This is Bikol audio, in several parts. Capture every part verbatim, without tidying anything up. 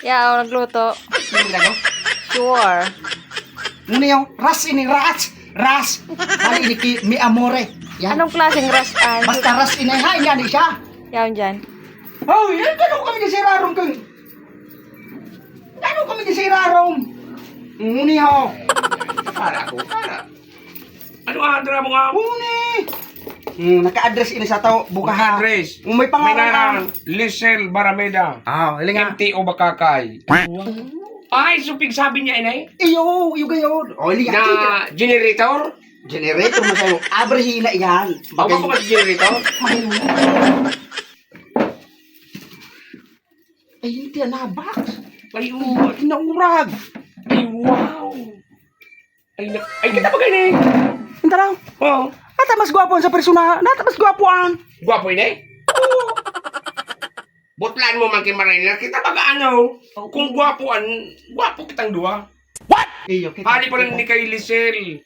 Yaw, nagluto. Sure. Ano yung ras ini, ras? Ras! Ano ini ki mi amore? Yan. Anong klaseng ras, An? Basta ras ini, ha? Yan siya. Yaw dyan. Oh, yan, ano kami kasi rarom kang Ano kami kasi rarom? Nguni ho. Para ako, para. Ano ang dara mo nga? Nguni. Hmm, naka-address ini sa tao, buka ha. Address. Kung may pangalan May na, Lisel Barameda. Ah, ilinga. M T O Bakakay. Ay, supig sabi niya, inay? Iyo, iyo gayon. O, ilinga. Na generator? Generator mo sa'yo. Abre hina yan. Ako ba kasi generator? Ay, hindi, anabak. Ay, oo. Naurag. Ay, wow. Ay, na, ay, kita ba kayo ni? Ang taraw. Oo. Nata mas gwapo ang sa persona. Nata mas gwapo ang. Gwapo ini? Oo. Butlan mo man kay Marina. Kita ba ano? Oo. Kung gwapo an, gwapo kitang duwa. Iyo, kita. Hali pa lang ni kay Lisel.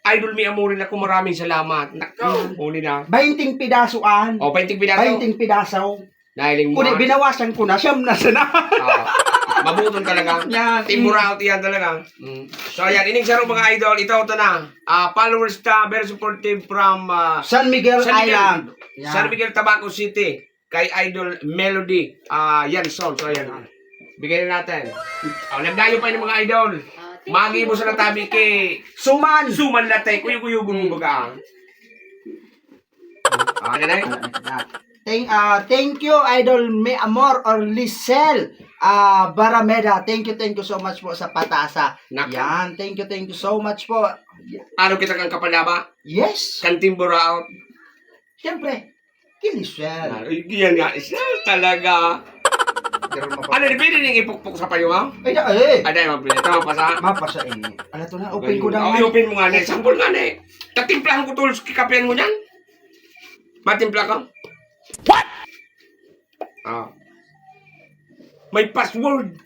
Idol, mi amor na ako. Maraming salamat. Nako, Mm. huli na. Bainting pidaso an. O, bainting pidaso. Bainting pidaso. Nahiling mo, Kung di, ah. binawasan ko na, siyam na sana. Ah, mabuton talaga. Yan. Team Buraot yan talaga. Mm. So, ayan. Ining saro, mga idol. Ito, ito na. Ah, followers ta, very supportive from, ah, San Miguel San Miguel. Island. Yan. San Miguel, Tabaco City. Kay Idol Melody. Ah, yan, so, so, yan. Bigay na natin. Oh, nagdayo pa yung mga idol. Ah, thank Magi you. mo sa natabi kay Suman. Suman Late. Kuyog-kuyogon mo baga, ah. Ah, ganun. Thank, ah, thank you, Idol Mi Amor or Lisel, ah, Barameda. Thank you, thank you so much po sa patasa. Nako. Yan, thank you, thank you so much po. Araw kita kang kapadaba? Yes. Kan Team Buraot? Siyempre, kay Lisel. Ah, yan nga, Lisel talaga. Pero mapapasa. Ano, di pwede ning ipukpok sa payo, ha? Ay, da, eh. Aday, mapili. Tama pa sa Mapasa, eh. Ala, to na, open ko na Oh, nga. i-open mo nga na. Sampol nga na, eh. Tatimplahan ko tulos kikapihan mo niyan. Matimpla ka? What? Ah. May password.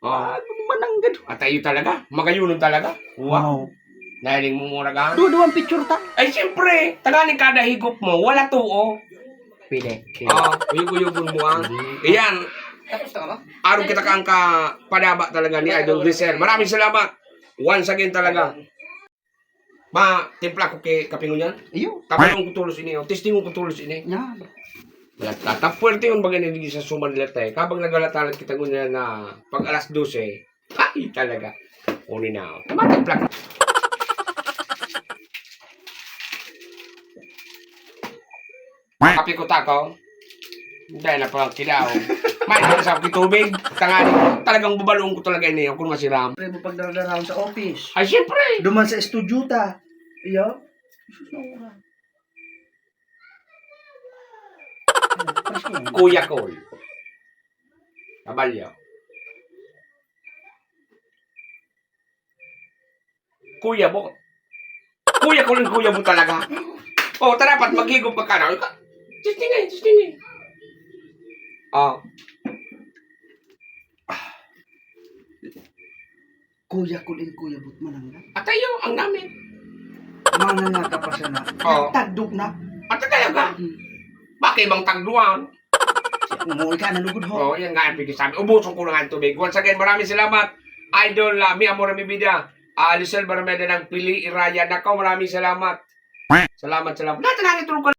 Ah. Ano mananggad? Atayo talaga. Magayunon talaga. Wow. Wow. Nahiling mo mura ka? Duduwang picture ta. Ay, siyempre. Tanganing kada higop mo, wala tuo. Pwede. Pwede. Ah, uyog-uyogon mo, ah. Mhm. Iyan. Tapos na ka ba? Araw kita kang kapadaba talaga ni Idol Rizal. Maraming salamat. Once again talaga. Ma, timpla ko kay kape ngunyan. Iyo. Tabalon ko tulos ini, oh. Testingon ko tulos ini. Yan. Lat-, lat-, fuerte yun, baga niligi sa suman lat, eh. Kabang nagalatalad kita ngunyan na pag alas dose, ay, talaga. Uni na, oh. Matimpla ko. Kape ko, tako. Dahil na parang kilaw. May isa sa akin tubig. Tangani. Talagang babaloon ko talaga ini. Ako nga si Ram. Pre, mo pagdaradarahon sa office. Ay, siyempre. Duman sa estudyo ta. Iyo. Jesus, naura. Kuya Col. Kabalyo. Kuya mo. Kuya ko lang, kuya mo talaga. Oh, tara, pat maghigop ka na. Ika-, testing eh, testing eh. Oh. Kuya ko din, kuya, but manangga. Atayo, ang namin. Manangga ka pa siya na. Oo. Tagdog na. At talaga? Hmm. Bakit bang tagduan? Umuwi ka na lugod, ho. Oh, yan nga ang pigsasabi. Ubuson ko na nga ang tubig. Once again, maraming salamat. Idol, ah, mi amor, mi bida. Ah, Lisel Barmeda ng Pili, Iraya. Nako, maraming salamat. Salamat, salamat. Lahat na nga itulog ka